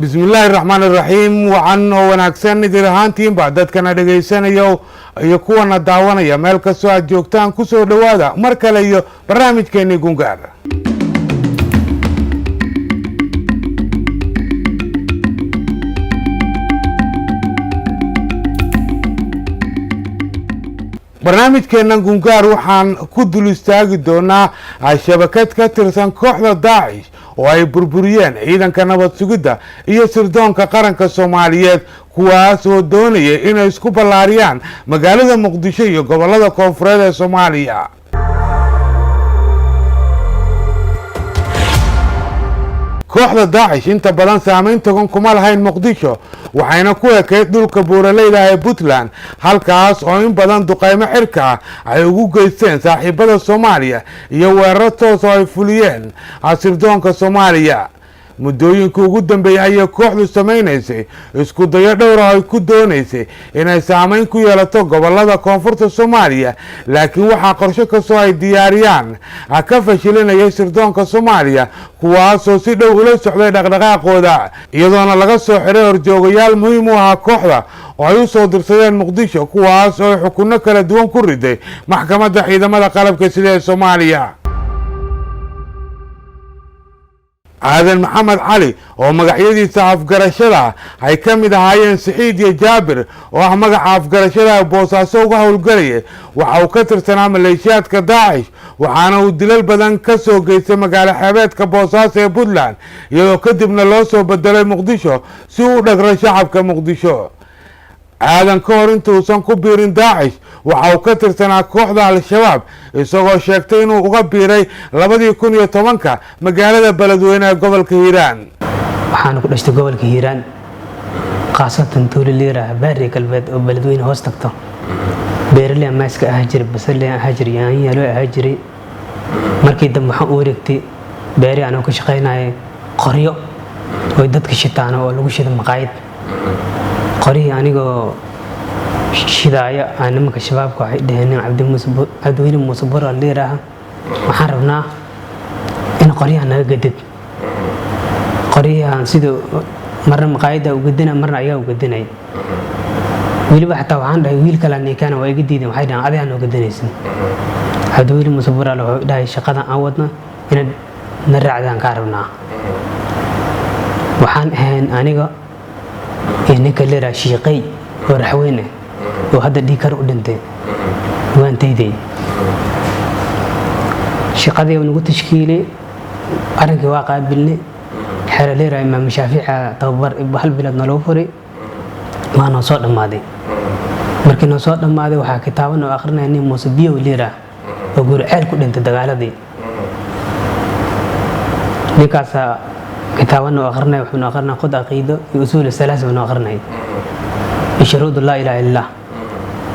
Bismillaahi raxmaan iraxiim. Wacan oo wanaagsan idin ahaantiinba dadkana dhegaysanaya iyo kuwana daawanaya, meel kastoo aad joogtaan, kusoo dhowaada mar kale iyo barnaamijkeenii Gungaar. Barnaamijkeennan Gungaar waxaan ku dul istaagi doonaa shabakad ka tirsan kooxda Daacish oo ay burburiyeen ciidanka nabad sugidda iyo sirdoonka qaranka Soomaaliyeed, kuwaas oo doonaya inay isku ballaariyaan magaalada Muqdisho iyo gobolada koonfureed ee Soomaaliya. Kooxda Daacish inta badan saameyn togan kuma lahayn Muqdisho, waxayna ku ekeyd dhulka buuraleyda ee Puntland, halkaas oo in badan duqeymo xirka ah ay ugu geysteen saaxiibada Soomaaliya iyo weeraro toos oo ay fuliyeen sirdoonka Soomaaliya. Muddooyinkii ugu dambeeyey ayay kooxdu samaynaysay isku dayo dhowra ay ku doonaysay inay saameyn ku yeelato gobolada koonfurta Soomaaliya, laakiin waxaa qorsho kastoo ay diyaariyaan ka fashilinayay sirdoonka Soomaaliya, kuwaasoo si dhow ula socday dhaqdhaqaaqooda, iyadoona laga soo xiray horjoogayaal muhiim u ahaa kooxda oo ay u soo dirsadeen Muqdisho, kuwaas oo xukunno kala duwan ku riday maxkamadda ciidamada qalabka sida ee Soomaaliya. Aadan Maxamed Cali, oo magacyadiisa afgarashada ay ka mid ahaayeen Saxiid iyo Jaabir, oo ah magaca afgarashada Boosaaso uga howlgelayay, waxa uu ka tirsanaa maleeshiyaadka Daacish, waxaana uu dilal badan ka soo geystay magaalo xeebeedka Boosaaso ee Puntland, iyadoo kadibna loo soo bedelay Muqdisho si uu u dhagro shacabka Muqdisho. Aadan ka hor intuusan ku biirin Daacish waxa uu ka tirsanaa kooxda Al-Shabaab, isagoo sheegtay inuu uga biiray 2010-ka magaalada Beledweyne ee gobolka Hiiraan. Waxaana ku dhashtay gobolka Hiiraan, khaasatan tuulo liiraha Baari Galbeed oo Beledweyne hoos tagto. Beeraley amaaska ahaa jiray, basale ahaa jiray, yaanyalo ahaa jiray. Markii dambe waxaan u wareegtay beeri anoo ka shaqaynaya qoryo oy dadka shitaan oo lagu shida maqaayad. Qorihii anigoo shidaaya aa nimanka shabaabka waxay dhaheen, nin Cabdiweyne Muuse Buro liiraaha, waxaan rabnaa in qoryaha naga gadid. Qoryahan sida marna maqaayadda u gadina, marna ayagaa u gadinay. Weliba xataa waxaan dhahay wiil kale ninkaana, waa iga diideen. Waxay dhahaan adigaa noo gadanaysin. Cabdiweyne Muuse Buraale wuxuu dhahay shaqadan aan wadno inaad na raacdaan kaa rabnaa. Waxaan ahayn aniga iyo ninka leeraa Shiiqay oo Raxweyne oo hadda dhiikar u dhintay. Waan tayday, shaqadii nagu tashkiilay, arrinkii waa qaabilnay. Xero leeraa Imaam Shaafica tababar hal bilood naloo furay, waa noo soo dhammaaday. Markii noo soo dhammaaday waxaa kitaabo noo akhrinaya nin Muuse Biyow leeraa oo guri ceel ku dhintay dagaaladii. Ninkaasaa kitaabo noo akhrinaya. Wuxuu noo akhrinaya qod aqiido iyo usuul salaas buu noo akhrinaya iyo shuruudu laa ilaaha illallah.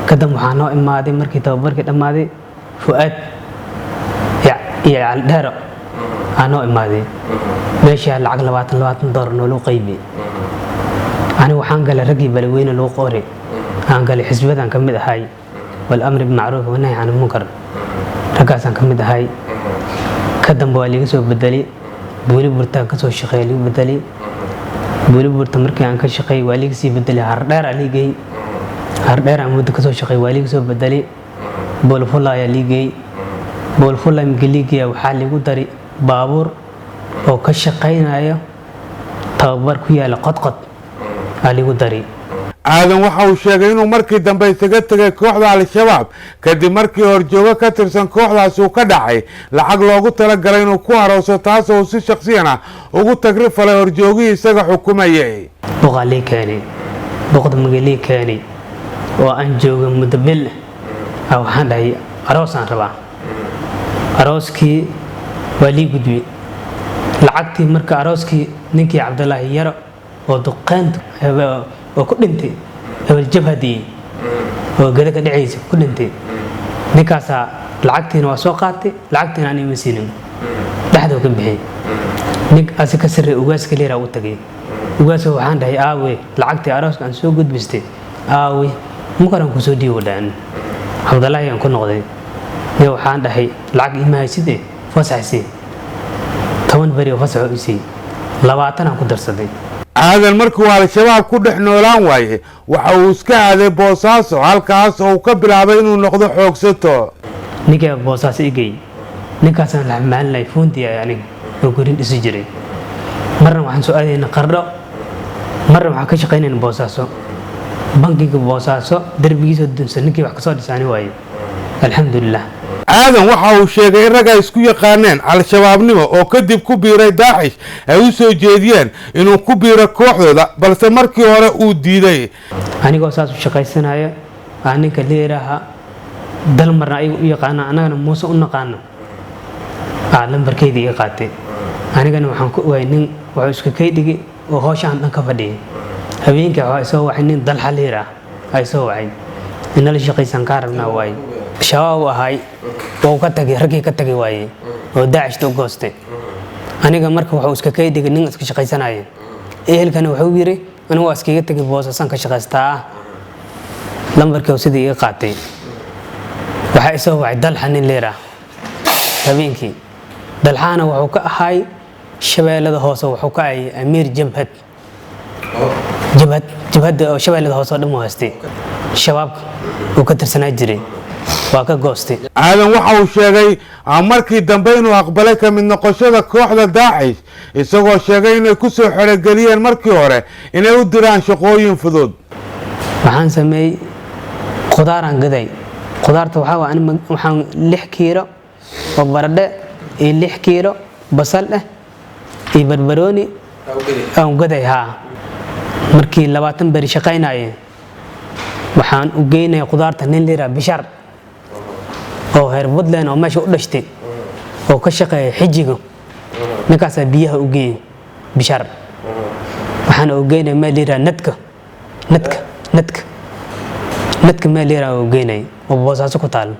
Kadib waxaa noo imaaday markii tababarkii dhammaaday Fu'aad iyo Caldheero aa noo imaaday. Meeshaa lacag 20 20 doolar nooluu qaybiyey. Anigu waxaan galay raggii Balweyne lagu qoray aan galay, xisbadaan ka mid ahay, walamri bimacruuf wanahyi can munkar, raggaasaan ka mid ahay. Ka dambe waa liiga soo bedelay, Buuli Burtaan kasoo shaqeeya liigu bedelay. Buuli Burta markii aan ka shaqeeyay waa liiga sii bedelay, Hardheer aa liigay. Hardheer aan muddo kasoo shaqeeyay, waa liiga soo bedelay, Boolfulla ayaa liigay. Boolfulla imika liigaya waxaa liigu daray baabuur oo ka shaqaynayo tababar ku yaala Qodqod aa liigu daray. Aadan waxa uu sheegay inuu markii dambe isaga tegay kooxda Al-Shabaab kadib markii horjoogo ka tirsan kooxdaasi uu ka dhacay lacag loogu talagalay inuu ku arooso, taas oo si shaksiyan ah ugu tagri falay horjoogihii isaga xukumayay. Buqaa lii keenay. Buqda maga lii keenay oo aan jooga muddo bil ah, waxaan dhahay aroosaan rabaa. Arooskii waa lii gudbiyey lacagtii. Marka arooskii ninkii Cabdulaahi Yaro oo duqeynta oo ku dhintay hebel jabhadii oo gada ka dhacaysa ku dhintay, ninkaasaa lacagtiina waa soo qaatay. Lacagtiina aan ima siinin, dhexdoo ka bixiyey. Nin asi ka sarreey ugaaska leeraa u tagay. Ugaaska waxaan dhahay, aawe lacagtii arooska aan soo gudbistay? Aawe mukaran kusoo dhiibo dhaan. Cabdalaahi aan ku noqday yo, waxaan dhahay lacag ima hayside, fasaxsi 10 beri oo fasaxo isii. 20 aan ku darsaday. Aadan markuu Al-Shabaab ku dhex noolaan waayey, waxa uu iska aaday Boosaaso, halkaas oo uu ka bilaabay inuu noqdo xoogsato. Ninkaa Boosaaso i geey, ninkaasaan la maalinay fuuntii aniga oo gurin dhisi jiray. Marna waxaan soo aadayna Qardho, marna waxaan ka shaqaynayna Boosaaso. Bankiga Boosaaso derbigiisa dunsan ninkii wax kasoo dhisaani waaye, alxamdulilah. Aadan waxa uu sheegay in rag ay isku yaqaaneen Al-Shabaabnimo oo kadib ku biiray Daacish ay u soo jeediyeen inuu ku biiro kooxdooda, balse markii hore uu diiday. Anigoo saas u shaqaysanaya aa ninka leeraha Dalmarna ayaga u yaqaana, annagana Muuse u naqaano, aa lambarkeydii iga qaatay. Anigana waxaan ku ogaay nin wuxuu iska kay dhigi oo howshaan dhan ka fadhiyay. Habeenkii waxaa isoo wacay nin Dalxa leer ah, aa isoo wacay, inala shaqaysan kaa rabnaa waaye. Shabaab u ahay, wuu ka tagay raggii ka tagay waaye oo Daacishta u goostay. Aniga marka wuxuu iska kay dhigay nin iska shaqaysanaya. Ehelkana wuxuu yiri, anigu waa iskaga tagay, Boosasaan ka shaqaystaa. Lambarkii sidii iga qaatay, waxaa isoo wacay Dalxa nin leer ah habeenkii. Dalxaana wuxuu ka ahay Shabeellada Hoose, wuxuu ka ahay amiir jabhad, jabhadda oo Shabeellada Hoose oo dhan uu haystay. Shabaabka uu ka tirsanaa jiray, waa ka goostay. Aadan waxa uu sheegay markii dambe inuu aqbalay ka mid noqoshada kooxda Daacish, isagoo sheegay inay ku soo xerogeliyeen markii hore inay u diraan shaqooyin fudud. Waxaan sameeyey qudaaraan gaday. Qudaarta waxaa waa waxaan 6 kiilo oo baradhe iyo 6 kiilo basal ah iyo barbarooni aan gaday. Haa, markii 20 beri shaqaynaye, waxaan u geynaya qudaarta nin lira Bishar oo reer Puntland oo meesha u dhashtay oo ka shaqeeya xijiga. Ninkaasaa biyaha u geeyey Bishar. Waxaan u geynaya meel lira Nadka meel lira u geynay oo Boosaaso ku taal.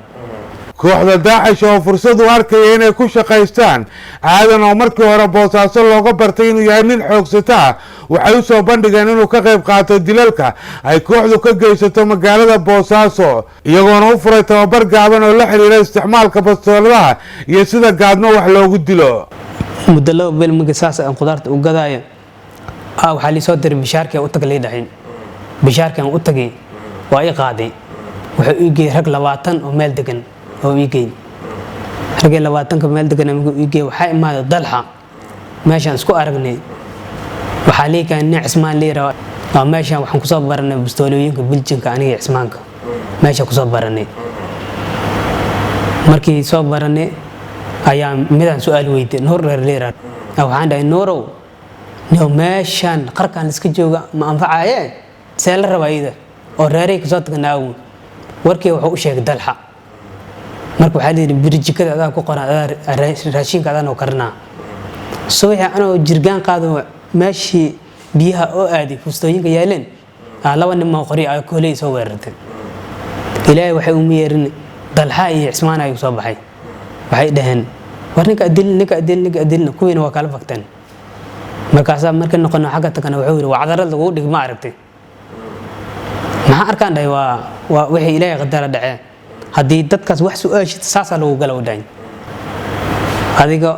Kooxda Daacish oo fursad u arkaya inay ku shaqaystaan Aadan, oo markii hore Boosaaso looga bartay inuu yahay nin xoogsato ah, waxay u soo bandhigeen inuu ka qayb qaato dilalka ay kooxdu ka geysato magaalada Boosaaso, iyagoona u furay tababar gaaban oo la xiriira isticmaalka bastooladaha iyo sida gaadmo wax loogu dilo. Muddo 2 bil markii saas aan qudaarta u gadaayo, waxaa lii soo diray Bishaarkii u tag lii dhahay. Bishaarkii aan u tagay, waa ii qaaday, wuxuu ii geeyey rag 20 oo meel degan oo ii geeyey. Raggii 20-ka meel degan markuu ii geeyey, waxaa imaaday Dalxa. Meeshaan isku aragnay waxaa lii keenay nin Cismaan lii rabaa. Waa meeshaan waxaan kusoo baranay bustoolooyinka Biljinka, aniga iyo Cismaanka meesha kusoo baranay. Markii soo baranay ayaa midaan su-aal weydiiyey, Nuur reer liira. Waxaan dhahay, "Nuurow, niyow meeshaan qarkaan liska jooga ma anfacaye, see la rabaa iyada oo reeray kasoo tagnaawo?" Warkii wuxuu u sheegay Dalxa. Marka waxaa layidhi, "Birijikada adaa ku qoran, adaa raashinka adaa noo karinaa." Subaxii anoo jirgaan qaado meeshii biyaha oo aaday fustooyinka yaaleen, laba nin oo qori ay kooley soo weerartay. Ilaahay waxay uma yeerin, Dalxa iyo Cismaan ay soo baxay. Waxay dhaheen, "War ninka adilin, ninka adilin, ninka adilin." Kuwiina waa kala fagteen. Markaasaa marka noqono xagga tagana, wuxuu yidhi, "Waa cadarad lagugu dhig, ma aragtay?" "Maxaa arkaan?" dhahay. Waa wixii Ilaahay qadara dhacee, haddii dadkaas wax su-aashid saasaa lagu gala u dhahay. Adiga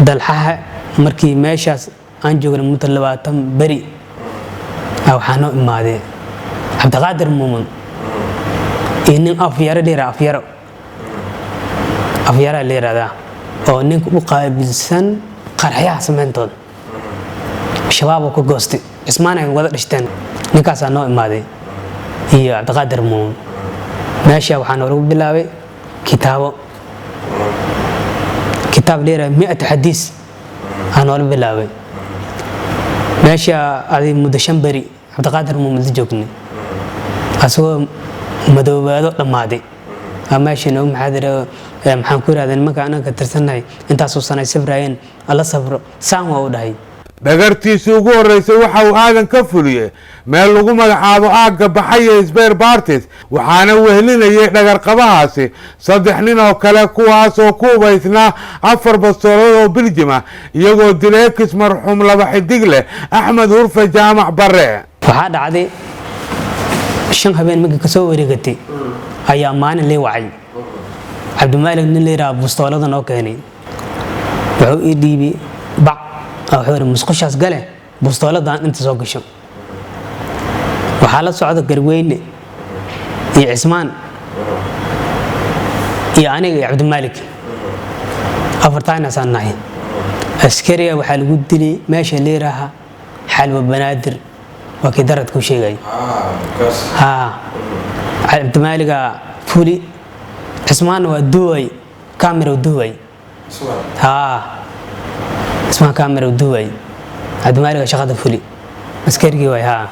Dalxaha markii meeshaas aan joognay muddo 20 beri, waxaa noo imaadee Cabdiqaadir Muumin iyo nin Afyaro la yiraahdo. Afyaro, Afyaraa la yiraahdaa, oo ninka u qaabilsan qarxyaha sameyntooda Shabaab oo ka goostay, Cismaan ay wada dhashteen. Ninkaasaa noo imaaday iyo Cabdiqaadir Muumin. Meesha waxaa noolagu bilaabay kitaabo, kitaab la yiraahdo mi'atu xadiis aa noola bilaabay meesha. Aday muddo 5 beri Cabdiqaadir Muumin la joognay, asagoo madoobaado dhammaaday aa meesha noogu maxaadira. Maxaan ku yirahdaa, nimanka anaga ka tirsannahay intaasoo sanay sabraayeen, alla sabro, saan waa u dhahay. Dhagartiisii ugu horreysay waxa uu Aadan ka fuliyey meel lagu magacaabo aagga Baxaya Sber Bartis, waxaana wehlinayay dhagarqabahaasi saddex nin oo kale, kuwaas oo ku hubaysnaa afar bastoolood oo Biljim ah, iyagoo dilay ex marxuum laba xidig leh Axmed Hurfe Jaamac Bare. Waxaa dhacday 5 habeen markii kasoo wareegatay ayaa maalin lii wacay. Cabdimaalig nin la yidhaha bustoolada noo keenay, wuxuu ii dhiibi bac, wuxuu yidhi, "Musqushaas gale." Bustooladan inta soo gasho waxaa la socda Garweyne iyo Cismaan iyo aniga iyo Cabdimaalik, afartaanaasaan nahay. Askariga waxaa lagu dilay meesha leeraha Xalwa Banaadir, waa kii darad ku sheegay. Haa, Cabdimaaliga fuli, Cismaanna waa duway, camera duway. Haa, Cismaan camera duway, Cabdimaaliga shaqada fuli, askarigii waay. Haa,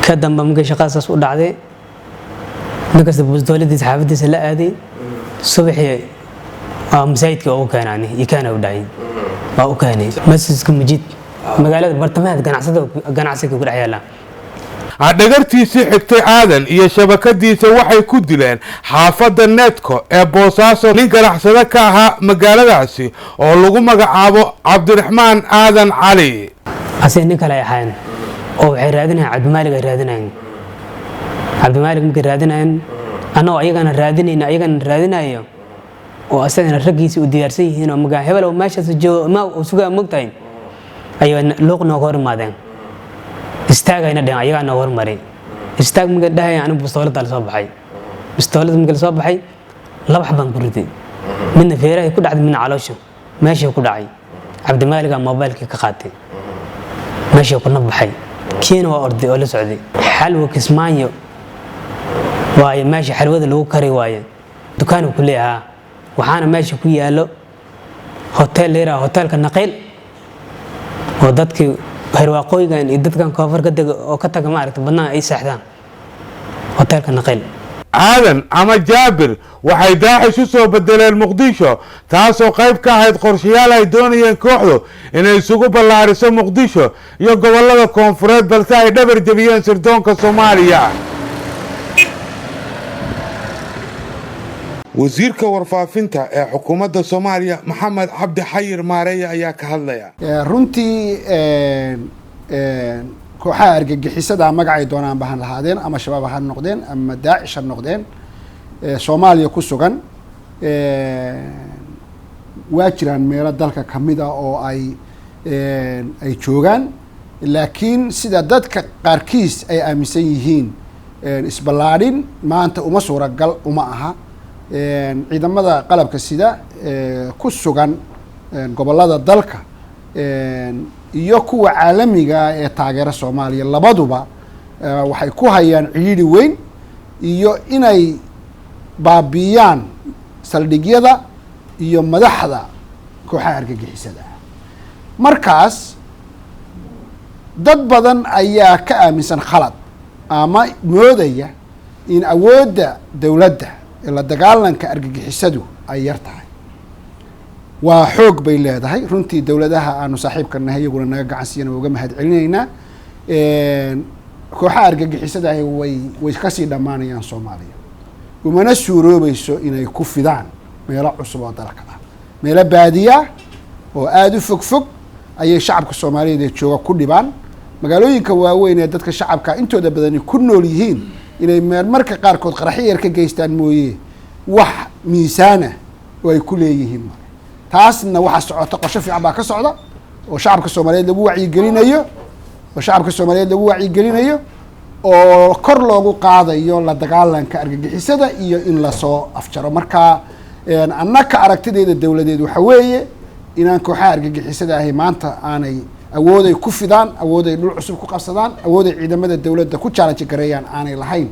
ka dambe markii shaqada saas u dhacday, nin kasta dowladiisa xaafadiisa la aaday. Subaxii waa masaajidka ugu keenaani ikaana u dhacay, waa u keenay masjidka Majiid, magaalada bartamaheed, ganacsada ganacsiga ku dhex yaala. Dhagartiisii xigtay, Aadan iyo shabakadiisa waxay ku dileen xaafadda Needko ee Boosaaso nin ganacsado ka ahaa magaaladaasi oo lagu magacaabo Cabdiraxmaan Aadan Cali. Asiga nin kale ay ahaayeen oo waxay raadinayaan Cabdimaalig ay raadinayeen. Cabdimaalig markay raadinayeen, annagoo ayagana raadinayna, ayagana raadinayo oo asagana raggiisa u diyaarsan yihiin oo magaa hebel oo meeshaas joogo ma uu sugaa mogtahay, ayay luuq nooga hor imaadeen. Istaagayna dhehen, ayagaa nooga hormaray. Istaag markay dhahaya, anigu bistoolada la soo baxay. Bistoolada markii la soo baxay, laba xabaan ku riday, midna feerahay ku dhacday, midna caloosha meeshii ku dhacay. Cabdimaaligaa moobaylkii ka qaatay, meeshii kuna baxay. Kiina waa orday oo la socday. Xalwa Kismaayo waaye, meesha xalwada lagu kari waaye, dukaanu ku leeyahaa. Waxaana meesha ku yaallo hotel la yidhaha hoteelka Naqiil, oo dadkii herwaaqooyigan iyo dadkan koonfur ka dega oo ka taga maaragta badnaha ay seexdaan, hoteelka Naqiil. Aadan ama Jaabir waxay Daacish u soo bedeleen Muqdisho, taasoo qayb ka ahayd qorshayaal ay doonayeen kooxdu inay isugu ballaariso Muqdisho iyo gobollada koonfureed, balse ay dhabar jebiyeen sirdoonka Soomaaliya. Wasiirka warfaafinta ee xukuumadda Soomaaliya, Maxamed Cabdi Xayir Maareeye, ayaa ka hadlaya. Runtii kooxaha argagixisada, magacay doonaan ba ha lahaadeen, ama Shabaab ha noqdeen ama Daacish ha noqdeen, Soomaaliya ku sugan, waa jiraan meelo dalka kamid a oo ay joogaan, laakiin sida dadka qaarkiis ay aaminsan yihiin isballaadhin maanta uma suuragal uma aha. Ciidamada qalabka sida ku sugan gobollada dalka iyo kuwa caalamiga ee taageera Soomaaliya labaduba waxay ku hayaan cidhiidhi weyn iyo inay baabi'iyaan saldhigyada iyo madaxda kooxaha argagixisada ah. Markaas dad badan ayaa ka aaminsan khalad ama moodaya in awoodda dowladda ee la dagaalanka argagixisadu ay yar tahay. Waa xoog bay leedahay. Runtii dowladaha aanu saaxiibka nahay iyaguna naga gacan siiyana waa uga mahad celinaynaa. Kooxaha argagixisadahi way kasii dhammaanayaan Soomaaliya, umana suuroobayso inay ku fidaan meelo cusub oo dalka ah. Meelo baadiya oo aada u fog fog ayay shacabka Soomaaliyeed ee jooga ku dhibaan. Magaalooyinka waaweyn ee dadka shacabka intooda badani ku nool yihiin inay meermarka qaarkood qaraxyo yar ka geystaan mooye, wax miisaana oo ay ku leeyihiin male. Taasna waxaa socota qorsho fiican baa ka socda oo shacabka Soomaaliyeed lagu wacyigelinayo, oo kor loogu qaadayo la dagaalanka argagixisada iyo in lasoo afjaro. Marka annaka aragtideeda dowladeed waxa weeye inaan kooxaha argagixisada ahi maanta aanay awooday ku fidaan, awooday dhul cusub ku qabsadaan, awooday ciidamada dowladda ku challenge gareeyaan aanay lahayn.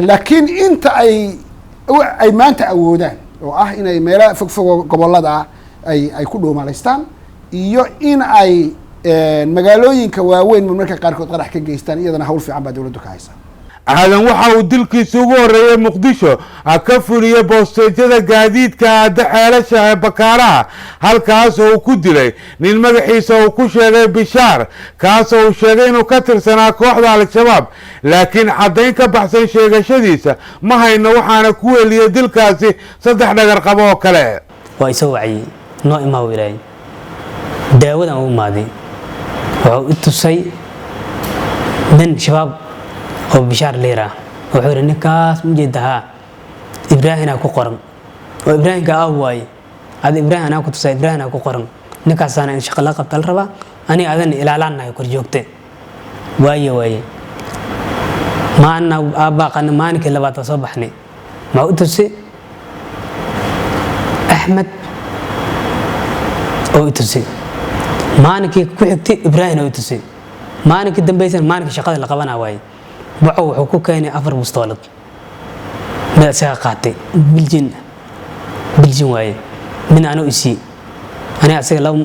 Laakiin inta ay maanta awoodaan oo ah inay meelo fogfogo gobolada ah ay ku dhuumalaystaan iyo in ay magaalooyinka waaweyn marmarka qaarkood qarax ka geystaan, iyadana hawl fiican baa dowladdu ka haysaa. Aadan waxa uu dilkiisa ugu horreeyey Muqdisho ka fuliyey boosteejyada gaadiidka aada Xeelasha ee Bakaaraha, halkaas oo uu ku dilay nin magaxiisa uu ku sheegay Bishaar, kaas oo uu sheegay inuu ka tirsanaa kooxda Al-Shabaab, laakiin caddayn ka baxsan sheegashadiisa ma hayno. Waxaana ku weliyey dilkaasi saddex dhagar qabo oo kale. Waa isoo waciyey, noo imaa ilaahay. Daawadan u imaaday, wuxuu i tusay nin Shabaab oo Bishaar leeraa. Wuxuu yidhi, "Ninkaas ma jeeda? Haa, Ibraahinaa ku qoran." Oo Ibraahimka ah waaye, ada Ibraahim anaa ku tusay, Ibraahimnaa ku qoran, ninkaasaana in shaqa la qabta la rabaa. Aniga adan ilaalaan nahay, kor joogte waaye waaye. Maalina aabaaqana, maalinkii labaad waa soo baxnay. Maxaa u tusi Axmed oo i tusi, maalinkii ku xigtay Ibraahim oo i tusi, maalinkii dambaysan, maalinkii shaqada la qabanaa waaye, Bocow wuxuu ku keenay afar bustoolad. Mid isaga qaatay, biljin biljin waaye, midna anuu isii. Aniga asaga laba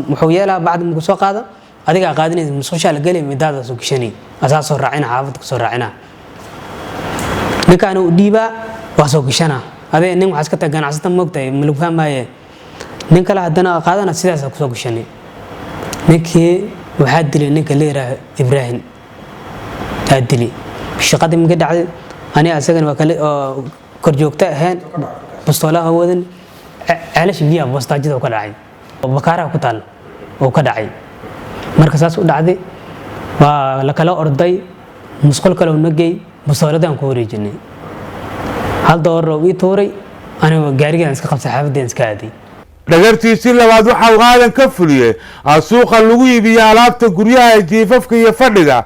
wuxuu yeelaa, bacdi markuu soo qaado, adigaa qaadanaysa, musqushaa la gelay, midaada soo gashanay, asaa soo raacina, xaafadda ku soo raacina, ninkaana u dhiibaa, waa soo gashanaa. Adee nin waxaa iska tahay ganacsata, moogtahay, ma lagu fahmaaye. Nin kale haddana qaadana, sidaasa kusoo gashanay. Ninkii waxaa dilay ninka la yihaaho Ibraahim aa dili. Shaqadii markii dhacday, aniga asagana waa kale oo korjoogto ahayn, bustoolaha wadan, ceelasha biyaha boostaajada uu ka dhacay oo Bakaaraha ku taal uu ka dhacay. Marka saas u dhacday, waa la kala orday, musqul kale uu nagey, bustooladaan ku wareejinay. $1 uu ii tuuray, aniga gaarigaan iska qabsay, xaafadeen iska aaday. Dhagartiisii labaad waxa uu Aadan ka fuliyey suuqa lagu iibiyo alaabta guryaha ee jiifafka iyo fadhiga,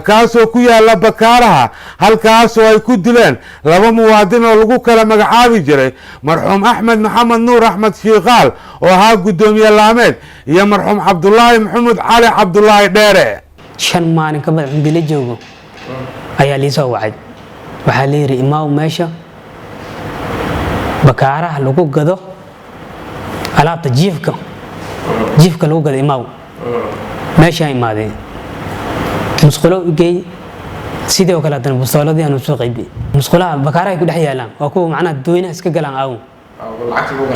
kaasoo ku yaala Bakaaraha, halkaasoo ay ku dileen laba muwaadin oo lagu kala magacaabi jiray marxuum Axmed Maxamed Nuur, Axmed Shiikaal, oo ahaa guddoomiye laameed, iyo marxuum Cabdulaahi Maxamuud Cali, Cabdulaahi Dheere. 5 maalin ka badan cumbi la joogo ayaa lii soo wacay. Waxaa la yidhi, imaaw meesha Bakaaraha lagu gado alaabta jiifka, jiifka lagu gado imaaw. Meeshaan imaaday, musqulo u geey, sidoo kale haddana bustooladii aanu soo qaybiyey. Musqulaha Bakaaraha ay ku dhex yaalaan waa kuwa macnaha dadweynaha iska galaan aawo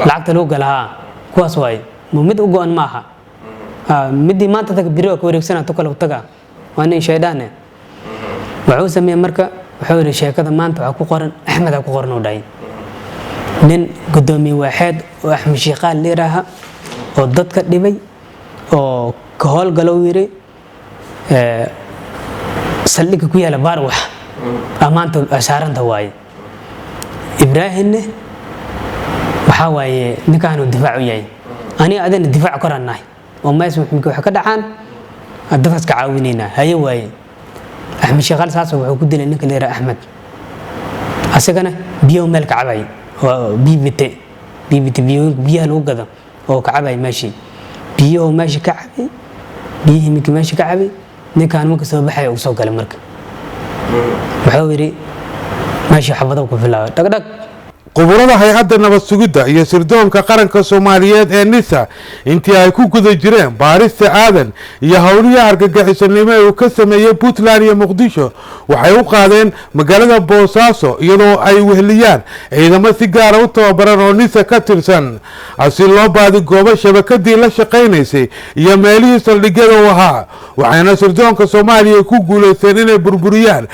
lacagta lagu gala. Haa, kuwaas waaye. Mid u go-an ma aha. Midii maanta taga, biri waa ka wareegsana, tu kale taga, waa nin shaydaan eh. Wuxuu sameeyey marka, wuxuu yidhi, sheekada maanta waxaa ku qoran Axmed aa ku qoran, uu dhahay, nin guddoomiye waaxeed oo Axmed Shiikaal la yidhaaha oo dadka dhibay oo ka howlgalo, uu yidhi, saldhigga ku yaala Baarwax maanta saaranta waaye. Ibraahimne waxaa waaye ninkaanu difaac u yahay, aniga adina difaac koraan nahay oo mees waxa ka dhacaan dadkaas ka caawinaynaa. Haye waaye. Axmed Shiikaal saas wuxuu ku dilay ninka la yidhaha Axmed. Asagana biyo meel ka cabay oo bibite bibite, biyaha lagu gado oo ka cabay meeshii, biyuhu meesha ka cabay, biyihii minka meesha ka cabay. Ninkaan marka soo baxay uu soo galay, marka wuxuu yidhi meeshii xabado ku bilaabay, dhagdhag. Khuburada hay-adda nabad sugidda iyo sirdoonka qaranka Soomaaliyeed ee NISA, intii ay ku guda jireen baarista Aadan iyo howlihii argagixisanimo ee uu ka sameeyey Puntland iyo Muqdisho, waxay u qaadeen magaalada Boosaaso, iyadoo ay weheliyaan ciidamo si gaara u tababaran oo NISA ka tirsan, si loo baadigoobo shabakadii la shaqaynaysay iyo meelihii saldhigyada u ahaa. Waxayna sirdoonka Soomaaliya ku guulaysteen inay burburiyaan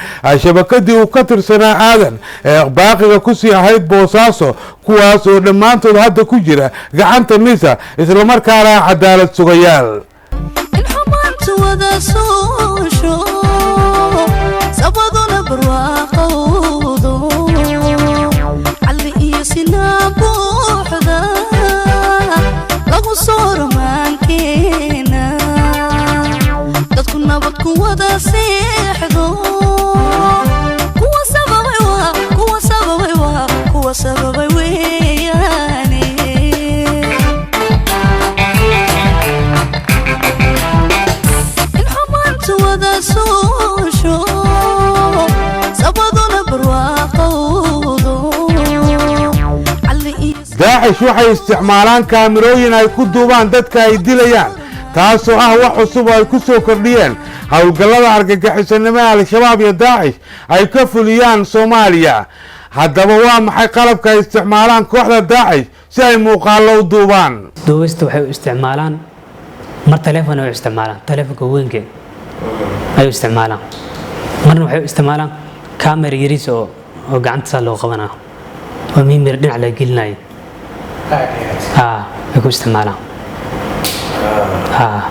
shabakadii uu ka tirsanaa Aadan ee baaqiga kusii ahayd Boosaaso, kuwaas oo dhammaantood hadda ku jira gacanta NISA, islamarkaana cadaalad sugayaal. In xumaantu wada suusho, sabaduna barwaaqowdo, calli iyo sinaan buuxda lagu soo romaankeena, dadku nabad ku wada seexdo. Kuwa sababay waa kuwa sababay, waa kuwa sababay weeyaane. In xumaantu wada suusho, sabaduna barwaaqowdo, calli iyo Daacish waxay isticmaalaan kaamirooyin ay ku duubaan dadka ay dilayaan, taasoo ah wax cusub oo ay ku soo kordhiyeen howlgallada argagixisanimo ee Al-Shabaab iyo Daacish ay ka fuliyaan Soomaaliya. Haddaba waa maxay qalabka ay isticmaalaan kooxda Daacish si ay muuqaallo u duubaan? Duubista waxay u isticmaalaan mar taleefon ay u isticmaalaan, taleefonka weynka ay u isticmaalaan, marna waxay u isticmaalaan camera yariis oo gacanta saa loo qabanaa oo mimir dhinac laga gelinayo. Haa, ay ku isticmaalaan. Haa,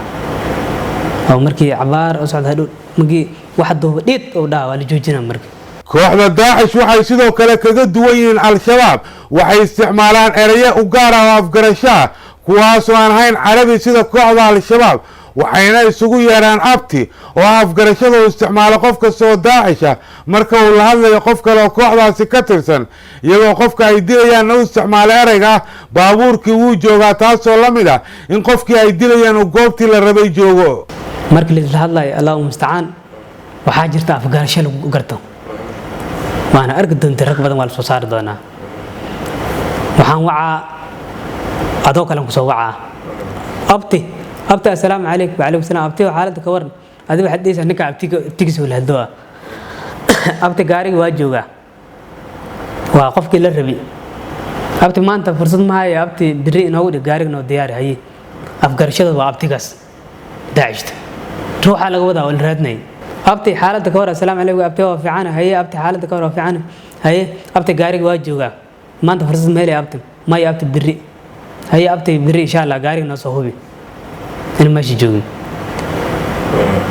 oo markii cabaar u socda, hadhow markii waxa duuba dhiid oo dhaha, waa la joojinaa marka. Kooxda Daacish waxay sidoo kale kaga duwan yihiin Al-Shabaab, waxay isticmaalaan eraye u gaar ah oo afgarasho ah, kuwaasoo aan ahayn Carabi sida kooxda Al-Shabaab. Waxayna isugu yeeraan abti, oo ah afgarashada uu isticmaalo qof kasta oo Daacisha marka uu la hadlayo qof kale oo kooxdaasi ka tirsan, iyagoo qofka ay dilayaanna u isticmaalo ereyga ah "baabuurkii wuu joogaa", taasoo la mid ah in qofkii ay dilayaan uu goobtii la rabay joogo. Markii laisla hadlayo, Allahu mustacaan, waxaa jirta afgarasho lagu garto, waana arki doonta, rag badan waa la soo saari doonaa. Waxaan wacaa adoo kalen kusoo wacaa: "Abti, abti, assalaamu calaykum." "Wacalaykum salaam, abti, xaaladda ka waran?" Adi waxaad dhehaysaa ninka abtiga, abtigiisa wala hadloo ah: "Abti, gaariga waa joogaa, waa qofkii la rabi. Abti, maanta fursad ma hayo, abti, biri inoogu dhig, gaariga noo diyaari." Haye, afgarashada waa abtigaas. Daacishta ruuxaa laga wadaa oo la raadinayay: "Abti, xaaladda ka war?" "Assalaamu calaykum, abti, waa fiican." "Haye, abti, xaaladda ka war?" "Waa fiican." "Haye, abti, gaariga waa joogaa, maanta fursad ma helay, abti?" "Maya, abti, biri." "Haye, abti, biri insha Allah gaariga noo soo hubi in meesha joogin."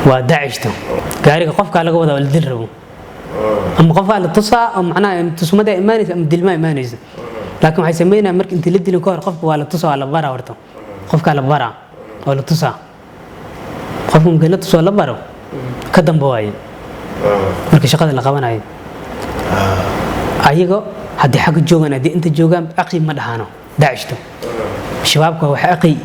Waa daacishta, gaariga qofkaa laga wadaa oo la dil rabo, ama qofkaa la tusaa oo macnaha tusmadaa imaanaysa ama dilmaa imaanaysa. Laakiin waxay sameynayaan, marka intii la dilin ka hor, qofka waa la tusaa, waa la baraa horta. Qofkaa la baraa oo la tusaa. Qofka markii la tusoo la baro ka damba waaye marka shaqada la qabanayo. Ayago haddii xagga joogaan, haddii inta joogaan, aqi ma dhahano. Daacishto shabaabka wax aqi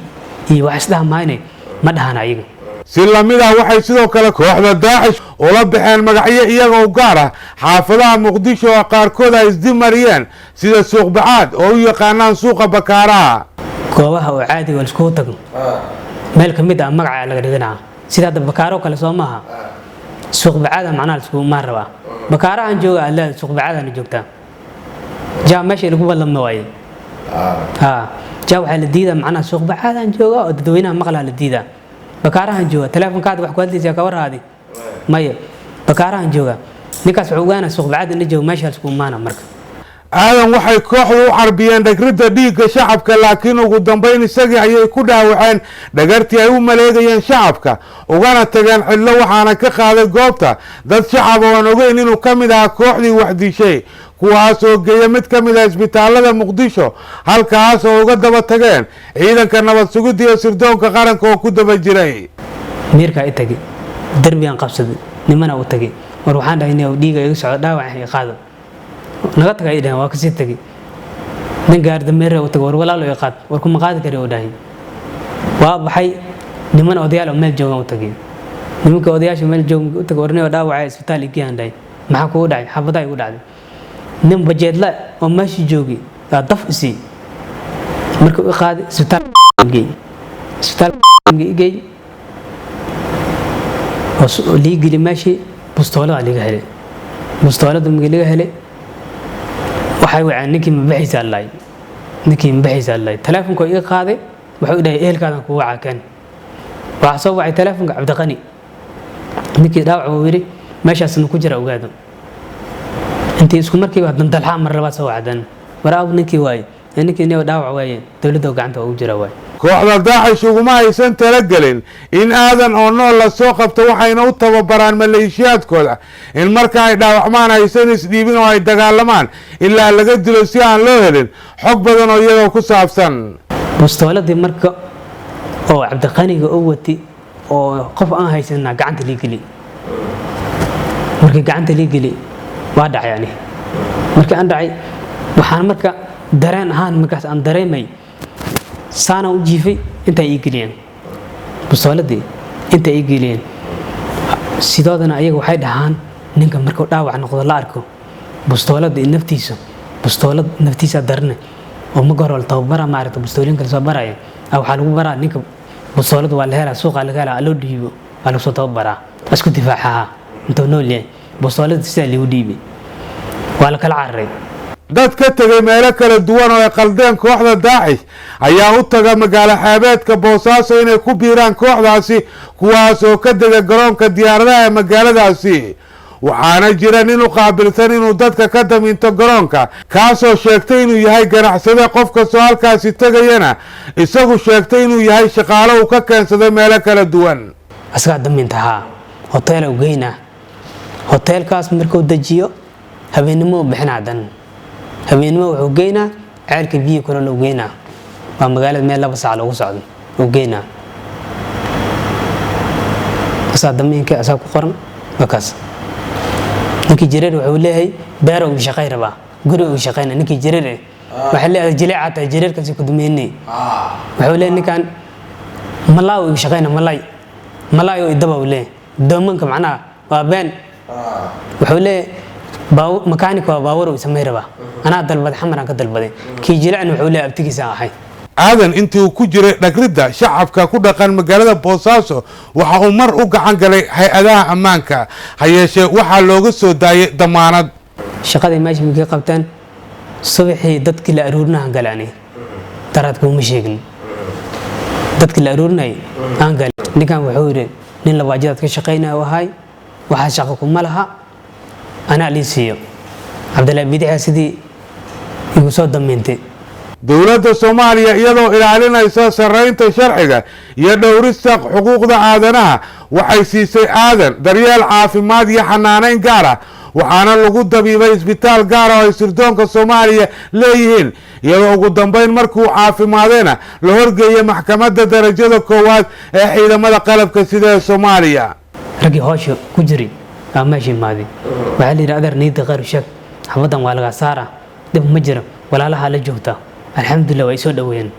iyo wax isdhaha maayne ma dhahano ayaga. Si lamid ah waxay sidoo kale kooxda Daacish ula baxeen magacyo iyaga u gaar ah xaafadaha Muqdisho oo qaarkood ay isdimariyeen, sida Suuq Bacaad oo u yaqaanaan Suuqa Bakaaraha. Goobaha oo caadiga oo laiskugu tago meel ka mid ah magaca laga dhiganaa, sida hadda Bakaaro kale soo maaha, Suuq Bacaada macnaha laiskugu maan rabaa. Bakaarahan jooga aad leedahay, Suuq Bacaadana joogtaa. Jaa meesha lagu ballamma waaye. Ha, jaa waxaa la diidaa macnaha Suuq Bacaadaan jooga oo dadweynaha maqlaa la diidaa. Bakaarahan jooga, teleefonkaada wax ku hadlaysaa, ka warhaadi maya, Bakaarahan jooga. Ninkaas wuxuu ogaanaa Suuq Bacaad in la joogo, meesha laiskugu maana marka. Aadan waxay kooxdu u carbiyeen dhagridda dhiigga shacabka, laakiin ugu dambayn isagii ayay ku dhaawaceen dhagartii ay u maleegayeen shacabka, ugana tageen cidlo. Waxaana ka qaaday goobta dad shacab oo aan ogeyn inuu ka mid ahaa kooxdii wax dishay, kuwaas oo geeya mid ka mid ah isbitaalada Muqdisho, halkaas oo uga daba tageen ciidanka nabad sugidda iyo sirdoonka qaranka oo ku daba jiray. Miirkaa i tagay, derbigaan qabsaday, nimana u tagay: "War," waxaan dhahay, "nin dhiiga iga socdo, dhaawac i qaado." "Naga taga," ay dhaheen. Waa kasii tagay. Nin gaari dameere u tagay: "War walaalo, i qaad." "War kuma qaadi kari," u dhahay. Waa baxay, niman odayaal oo meel joogan u tagay. Nimanka odayaasha meel joogan u tagay: "War nin dhaawaca isbitaal igeyaan," dhahay. "Maxaa kugu dhacay?" "Xabadaa igu dhacday." Nin bajeedla oo meesha joogay yaa daf isii marka i qaaday, isbitaal geey. Isbitaal igey oo lii geli meeshii, bustoolada liga helay. Bustoolada markii laga helay, waxay waceen ninkii: "Mabaxiisa allaay, ninkii mabaxiisa allaay." Teleefonka iga qaaday, wuxuu dhahay: "Ehelkaadan kugu wacaa, keen." Waxaa soo wacay teleefonka Cabdiqani. Ninkii dhaawac uu yidhi meeshaasna ku jira ogaado. Intii isku markiiba dandalxaa mar labaad soo wacdan: "War aab ninkii waaye, ninkii nin dhaawac waaye, dowladda gacanta ugu jira waaye." Kooxda Daacish uguma aysan talagelin in Aadan oo nool la soo qabto, waxayna u tababaraan maleeshiyaadkooda in marka ay dhaawacmaan aysan isdhiibin oo ay dagaalamaan ilaa laga dilo, si aan loo helin xog badan oo iyagoo ku saabsan. Bustooladii marka oo Cabdiqaniga u wati oo qof aan haysanaa gacanta lii geli. Markii gacanta lii geli, waa dhacay. Ani markii aan dhacay, waxaan marka dareen ahaan markaas aan dareemay, saanaan u jiifay, intay ii geliyeen bustooladii, intay ii geliyeen. Sidoodana ayaga waxay dhahaan, ninka markuu dhaawac noqdo la arko bustoolada naftiisa, bustoolad naftiisa darne oo ma hore la tababara, maaragta, bustoolinka lasoo baraya waxaa lagu baraa ninka bustoolada waa la helaa, suuqa laga helaa, loo dhiibo, waa lagu soo tababaraa, isku difaacaha intuu nool yahay. Bustoolada sidaa liigu dhiibay, waa la kala cararay. Dad ka tegay meelo kala duwan oo ay qaldeen kooxda Daacish ayaa u taga magaalo xeebeedka Boosaaso inay ku biiraan kooxdaasi, kuwaas oo ka dega garoonka diyaaradaha ee magaaladaasi. Waxaana jira nin u qaabilsan inuu dadka ka daminto garoonka, kaasoo sheegtay inuu yahay ganacsade, qof kastoo halkaasi tegayana isagu sheegtay inuu yahay shaqaalo uu ka keensaday meelo kala duwan. Asagaa daminta haa, hotel u geynaa. Hoteelkaas markuu dejiyo, habeennimo u bixinaa. Dan habeennimo wuxuu geynaa ceelka biyo kulol u geynaa. Waa magaalada meel 2 saac loogu socdo u geynaa. Asaa damiinka asaa ku qoran, waa kaas. Ninkii jareer wuxuu leeyahay beero uu shaqay rabaa, guri uu shaqayna. Ninkii jareer eh waxay leedahay jileecaa tahay, jareerkaasi ku dumeynay. Wuxuu leeyahay ninkan malaa uu shaqayna, malay malay oo idaba uu leeyahay doomanka, macnaha waa been. Wuxuu leeyahay makaanik waa baawar uu samay rabaa, anaa dalbaday, xamaraan ka dalbaday. Kii jilecna wuxuu leeyahay abtigiisa ahay. Aadan intii uu ku jiray dhagridda shacabka ku dhaqan magaalada Boosaaso, waxa uu mar u gacan galay hay-adaha ammaanka, ha yeeshee waxaa looga soo daayay damaanad. Shaqadii meesha markay qabteen, subaxii dadkii la aruurinahan gale, ani daraadka uma sheegin, dadkii la aruurinayay aan gale. Ninkan wuxuu yidhi nin labaajadaad ka shaqaynaya u ahay, waxaa shaqo kuma laha, anaa lii siiyo. Cabdillahi Bidixa sidii igu soo damiintay. Dowladda Soomaaliya, iyadoo ilaalinaysa sarreynta sharciga iyo dhowrista xuquuqda aadanaha, waxay siisay Aadan daryeel caafimaad iyo xanaaneyn gaar ah, waxaana lagu dabiibay isbitaal gaar ah oo ay sirdoonka Soomaaliya leeyihiin, iyadoo ugu dambeyn markuu caafimaadayna la horgeeyay maxkamadda darajada koowaad ee ciidamada qalabka sida ee Soomaaliya. Raggii howsha ku jiray aa meesha imaaday. Waxaa la yidhi, adeer, niyadda khayr u sheeg, xabaddan waa lagaa saaraa, dhib ma jiro, walaalahaa la joogtaa. Alxamdulilah, waa isoo dhaweeyeen.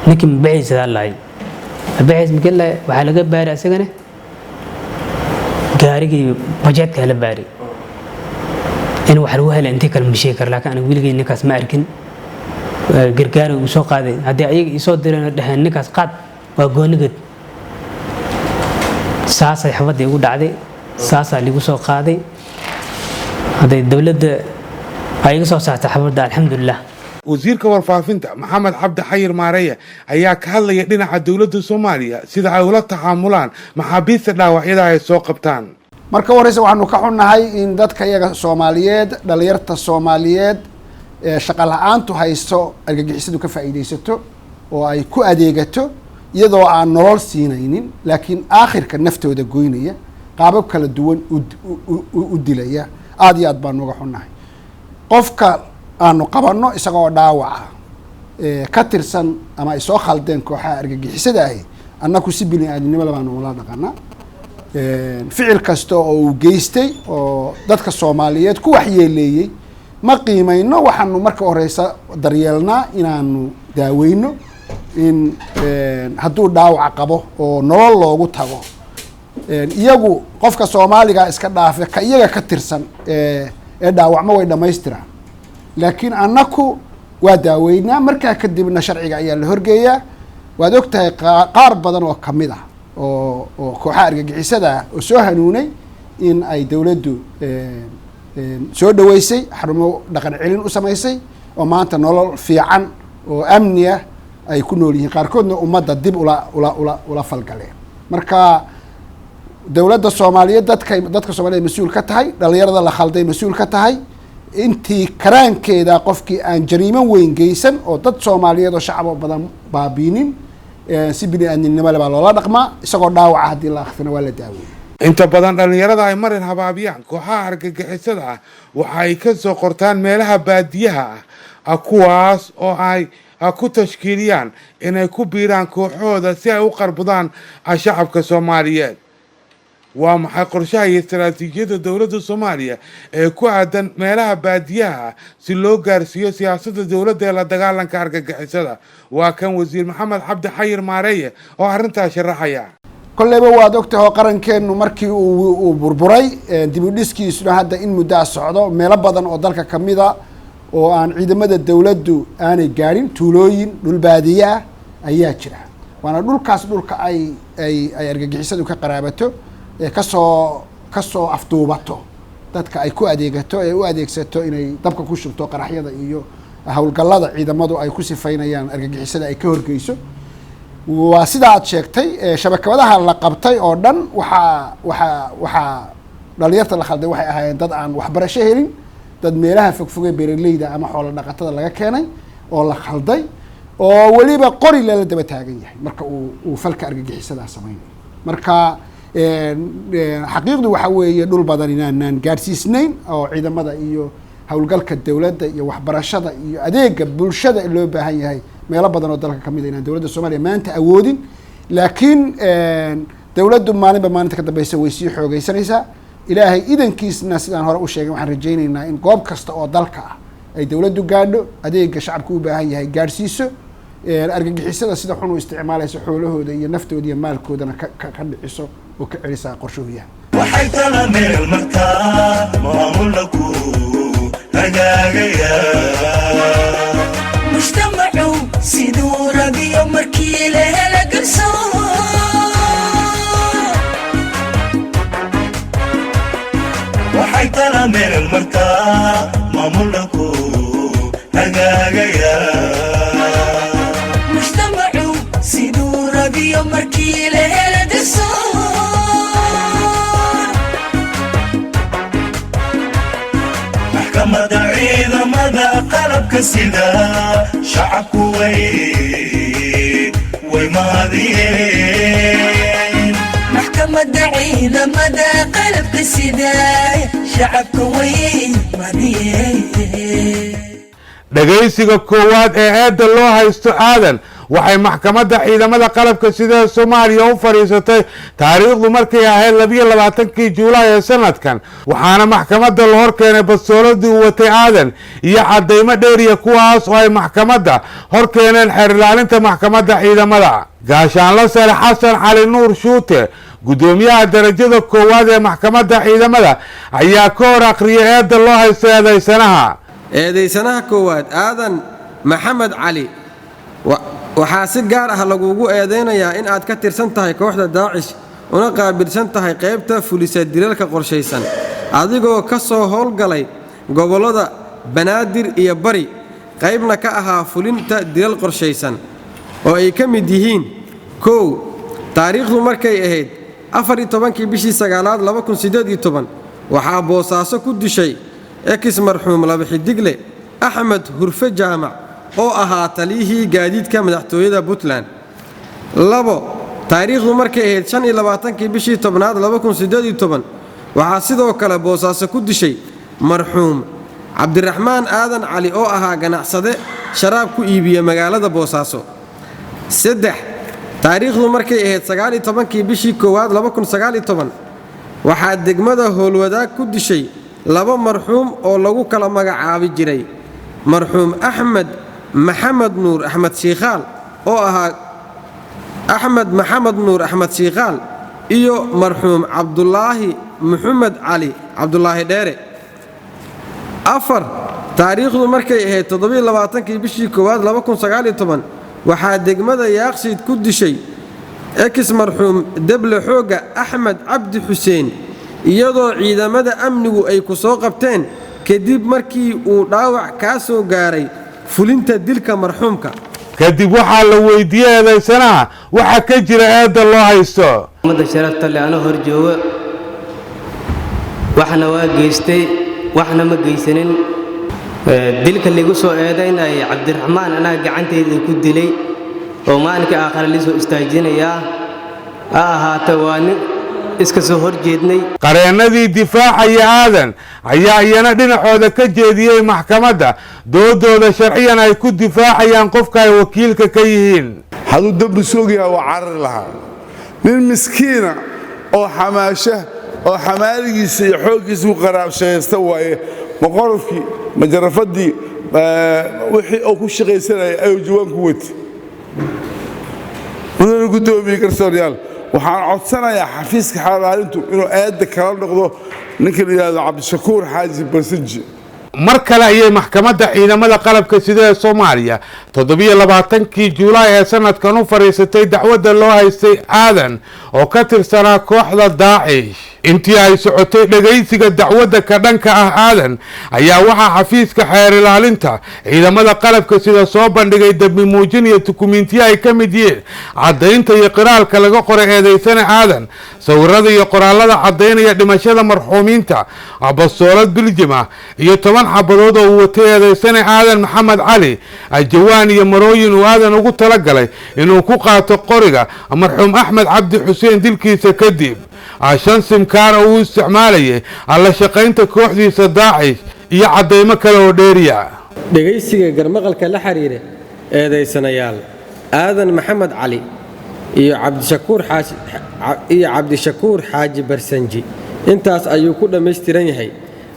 Ninkii mabaxiisa lahay, mabaxiis markii lahay, waxaa laga baaray asagana gaarigii bajeedkaa la baaray in wax lagu helay. Intii kale ma sheegi karo, laakiin aniga weligay ninkaas ma arkin. Gargaari uu soo qaaday, haddii ayaga isoo direen oo dhaheen ninkaas qaad, waa goonigeed. Saasay xabadda igu dhacday, saasaa liigu soo qaaday. Hadday dowladda ay iga soo saartay xabadda, alxamdulilah. Wasiirka warfaafinta Maxamed Cabdi Xayir Maareya ayaa ka hadlaya dhinaca dowladda Soomaaliya sida ay ula taxaamulaan maxaabiista dhaawacyada ay soo qabtaan. Marka u horeysa, waxaanu ka xunnahay in dadka iyaga Soomaaliyeed, dhalinyarta Soomaaliyeed ee shaqa la-aantu haysto, argagixisadu ka faa'iidaysato oo ay ku adeegato, iyadoo aan nolol siinaynin, laakiin aakhirka naftooda goynaya, qaabab kala duwan u dilaya. Aada iyo aad baanu uga xunnahay. Qofka aanu qabanno isagoo dhaawaca ka tirsan ama ay soo khaldeen kooxaha argagixisada ahi, annaku si bini aadamnimo baanu ula dhaqanaa. Ficil kasta oo uu geystay oo dadka Soomaaliyeed ku waxyeeleeyey ma qiimayno. Waxaanu marka horeysa daryeelnaa inaanu daaweyno, in hadduu dhaawac qabo oo nolol loogu tago. Iyagu qofka Soomaaliga iska dhaafe, ka iyaga ka tirsan ee dhaawacmo way dhammaystiraan, laakiin annaku waa daaweynaa. Markaa kadibna sharciga ayaa la horgeeyaa. Waad og tahay, qaar badan oo kamid ah oo kooxaha argagixisada ah oo soo hanuunay in ay dowladdu soo dhaweysay, xarumo dhaqan celin u samaysay, oo maanta nolol fiican oo amni ah ay ku nool yihiin, qaarkoodna ummadda dib ula falgaleen. Marka dowladda Soomaaliyeed dadka Soomaaliyed mas-uul ka tahay, dhalinyarada la khalday mas-uul ka tahay. Intii karaankeeda, qofkii aan jariimo weyn geysan oo dad Soomaaliyeed oo shacab oo badan baabiinin, si bini aadminimo le baa loola dhaqmaa. Isagoo dhaawaca haddii la akhrina, waa la daaweeyey. Inta badan dhallinyarada ay marin habaabiyaan kooxaha argagixisada ah waxa ay ka soo qortaan meelaha baadiyaha ah, kuwaas oo ay ku tashkiiliyaan inay ku biiraan kooxahooda si ay u qarbudaan shacabka Soomaaliyeed. Waa maxay qorshaha iyo istaraatiijiyadda dowladda Soomaaliya ee ku aadan meelaha baadiyaha ah si loo gaarsiiyo siyaasadda dowladda ee la dagaalanka argagixisada? Waa kan wasiir Maxamed Cabdi Xayir Maareeye oo arrintaas sharaxaya. Kolleyba waad ogtahay oo qarankeennu markii uu burburay, dib u dhiskiisuna hadda in muddo a socdo, meelo badan oo dalka kamid a oo aan ciidamada dowladdu aanay gaadhin, tuulooyin dhul baadiye ah ayaa jira. Waana dhulkaas dhulka ay argagixisadu ka qaraabato ee kasoo afduubato dadka, ay ku adeegato ee u adeegsato inay dabka ku shubto qaraxyada iyo howlgallada ciidamadu ay ku sifaynayaan argagixisada ay ka horgeyso. Waa sida aad sheegtay, shabakadaha la qabtay oo dhan waxaa dhalinyarta la khalday waxay ahaayeen dad aan waxbarasho helin, dad meelaha fogfogay, beeraleyda ama xoolo dhaqatada laga keenay oo la khalday, oo weliba qori lala daba taagan yahay marka uu falka argagixisadaa samaynayo. Marka xaqiiqdu waxa weeye, dhul badan inaanaan gaadhsiisnayn oo ciidamada iyo howlgalka dowladda iyo waxbarashada iyo adeega bulshada loo baahan yahay meelo badan oo dalka kamid a inaan dowladda Soomaaliya maanta awoodin, laakiin Dowladdu maalinba maalinta ka dambeysa way sii xoogeysanaysaa. Ilaahay idankiisna, sidaan hore u sheegay, waxaan rajaynaynaa in goob kasta oo dalka ah ay dowladdu gaadho, adeega shacabku u baahan yahay gaadhsiiso, argagixisada sida xun u isticmaalaysa xoolahooda iyo naftooda iyo maalkoodana ka dhiciso oo ka celisaa qorshuhu yahay. Waxay tala meel martaa, maamulna ku hagaagaya. Mujtamacu siduu rabiyo markii la hela garsoor. Waxay tala meel martaa, maamulna ku hagaagaya. Mujtamacu siduu rabiyo markii la hela garsoor. Maxkamadda ciidamada qalabka sida, shacabku way mahadiyeen. Maxkamadda ciidamada qalabka sida, shacabka way madiyeen. Dhegaysiga koowaad ee eedda loo haysto Aadan waxay maxkamadda ciidamada qalabka sida ee Soomaaliya u fadhiisatay taariikhdu markay ahayd 22-kii Juulaay ee sanadkan, waxaana maxkamadda la hor keenay bastooladii uu watay Aadan iyo caddaymo dheeriya, kuwaas oo ay maxkamadda hor keeneen xeer ilaalinta maxkamadda ciidamada. Gaashaanla Sare Xasan Cali Nuur Shuute, guddoomiyaha darajada koowaad ee maxkamadda ciidamada, ayaa ka hor akhriyay eedda loo haysto eedaysanaha. Eedaysanaha koowaad, Aadan Maxamed Cali, waxaa si gaar ah lagugu eedaynayaa in aad ka tirsan tahay kooxda Daacish, una qaabilsan tahay qaybta fulisa dilalka qorshaysan, adigoo ka soo howlgalay gobollada Banaadir iyo Bari, qaybna ka ahaa fulinta dilal qorshaysan oo ay ka mid yihiin: 1, taariikhdu markay ahayd 14-kii bishii sagaalaad 2018, waxaa Boosaaso ku dishay ex marxuum laba xidigle Axmed Hurfe Jaamac oo ahaa taliyihii gaadiidka madaxtooyada Puntland. 2, taariikhdu markay ahayd 25-kii bishii tobnaad 2018, waxaa sidoo kale Boosaaso ku dishay marxuum Cabdiraxmaan Aadan Cali oo ahaa ganacsade sharaab ku iibiya magaalada Boosaaso. 3, taariikhdu markay ahayd 19-kii bishii koowaad 2019, waxaa degmada Howlwadaag ku dishay laba marxuum oo lagu kala magacaabi jiray marxuum Axmed Maxamed Nuur Axmed Shiikhaal oo ahaa Axmed Maxamed Nuur Axmed Shiikhaal iyo marxuum Cabdulaahi Maxamed Cali Cabdulaahi Dheere. 4, taariikhdu markay ahayd 27-kii bishii koowaad 2019, waxaa degmada Yaaqshiid ku dishay ex marxuum deble xoogga Axmed Cabdi Xuseen, iyadoo ciidamada amnigu ay ku soo qabteen kadib markii uu dhaawac kaa soo gaaray fulinta dilka marxuumka. Kadib waxaa la weydiiyey eedaysanaha waxa ka jira eedda loo haysto. Ummadda sharafta leh anoo hor jooga, waxna waa geystay, waxna ma geysanin. Dilka liigu soo eedaynaya Cabdiraxmaan anaa gacantayda ku dilay oo maalinkai aakhare liisoo istaajinayaa ha ahaata, waa nin iska soo hor jeednay. Qareennadii difaacaya Aadan ayaa iyana dhinacooda ka jeediyey maxkamadda doodooda sharciyan ay ku difaacayaan qofka ay wakiilka ka yihiin. Hadduu dembi soog yahay, waa carari lahaa. Nin miskiina oo xamaasha oo xamaaligiisa iyo xooggiisa ku qaraabshaysta waaye. Maqorofkii, majarafadii, wixii uu ku shaqaysanayay ayuu jawaan ku wati. Mudane guddoomiye, garsooryaal, waxaan codsanayaa xafiiska xeer ilaalintu inuu eedda kala noqdo ninka la yidhahdo Cabdishakuur Xaaji Barsinji. Mar kale ayay maxkamadda ciidamada qalabka sida ee Soomaaliya 27-kii Juulaay ee sanadkan u fadhiisatay dacwadda loo haystay Aadan oo ka tirsanaa kooxda Daacish. Intii ay socotay dhegaysiga dacwadda ka dhanka ah Aadan ayaa waxaa xafiiska xeer ilaalinta ciidamada qalabka sida soo bandhigay dembi muujin iyo dukumiintiyo ay ka mid yihiin caddaynta iyo qiraalka laga qoray eedaysana Aadan, sawirada iyo qoraalada caddaynaya dhimashada marxuumiinta, bastoolad biljim ah iyo 10 xabadood oo uu watay eedaysana Aadan Maxamed Cali, ajawaan iyo marooyin uu Aadan ugu talagalay inuu ku qaato qoriga marxuum Axmed Cabdi Xuseen dilkiisa kadib, shan simkaar oo uu isticmaalayay alla shaqaynta kooxdiisa Daacish iyo caddaymo kale oo dheeriya. Dhegaysiga garmaqalka la xiriira eedaysanayaal Aadan Maxamed Cali Iyo Cabdishakuur Xaaji Barsanji. Intaas ayuu ku dhammaystiran yahay.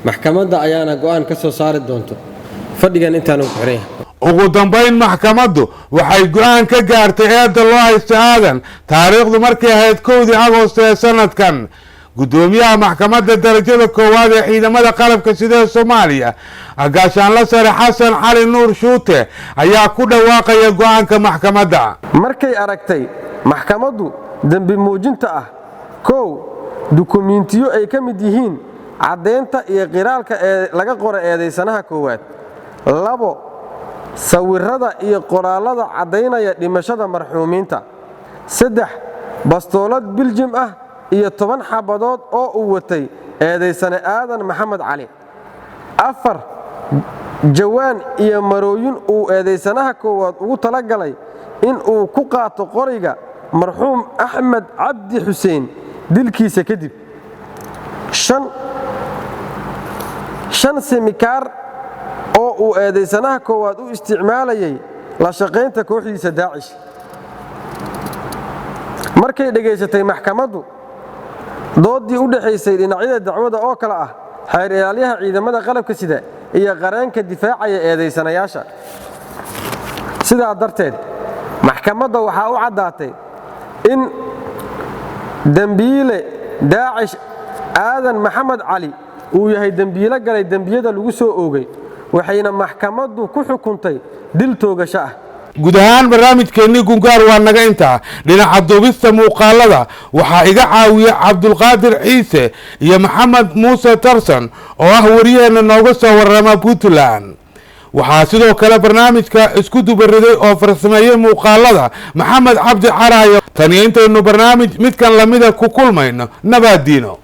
Maxkamadda ayaana go'aan ka soo saari doonto. Fadhigan intaanu ku xiran yahay. Ugu dambayn, maxkamaddu waxay go'aan ka gaartay eedda loo haysto Aadan taariikhdu markay ahayd 1dii Agoosto ee sanadkan. Guddoomiyaha Maxkamadda Darajada Koowaad ee Ciidamada Qalabka Sida ee Soomaaliya, Gaashaanla Sare Xasan Cali Nuur Shuute, ayaa ku dhawaaqaya go'aanka maxkamadda. Markay aragtay maxkamaddu dembi muujinta ah: 1, dukumiintiyo ay ka mid yihiin caddaynta iyo qiraalka ee laga qora eedaysanaha koowaad; 2, sawirrada iyo qoraallada caddaynaya dhimashada marxuumiinta; 3, bastoolad biljim ah iyo 10 xabadood oo uu watay eedaysane Aadan Maxamed Cali; 4, jawaan iyo marooyin uu eedaysanaha koowaad ugu talagalay in uu ku qaato qoriga marxuum Axmed Cabdi Xuseen dilkiisa kadib; 5, simikaar oo uu eedaysanaha koowaad u isticmaalayay la shaqaynta kooxdiisa Daacish. Markay dhegaysatay maxkamaddu doodii u dhexaysay dhinacyada dacwada oo kale ah xeer ilaalyaha ciidamada qalabka sida iyo qareenka difaacaya eedaysanayaasha, sidaa darteed maxkamadda waxaa u caddaatay in dembiile Daacish Aadan Maxamed Cali uu yahay dembiilo galay dembiyada lagu soo oogay, waxayna maxkamaddu ku xukuntay dil toogasho ah. Guud ahaan barnaamijkeennii Gungaar waa naga intaa. Dhinaca duubista muuqaalada waxaa iga caawiya Cabdulqaadir Ciise iyo Maxamed Muuse Tarsan oo ah wariyaheenna nooga soo warrama Puntland. Waxaa sidoo kale barnaamijka isku dubariday oo farsameeyey muuqaalada Maxamed Cabdi Caraayo. Taniyo intaynu barnaamij midkan lamida ku kulmayno, nabaadiino.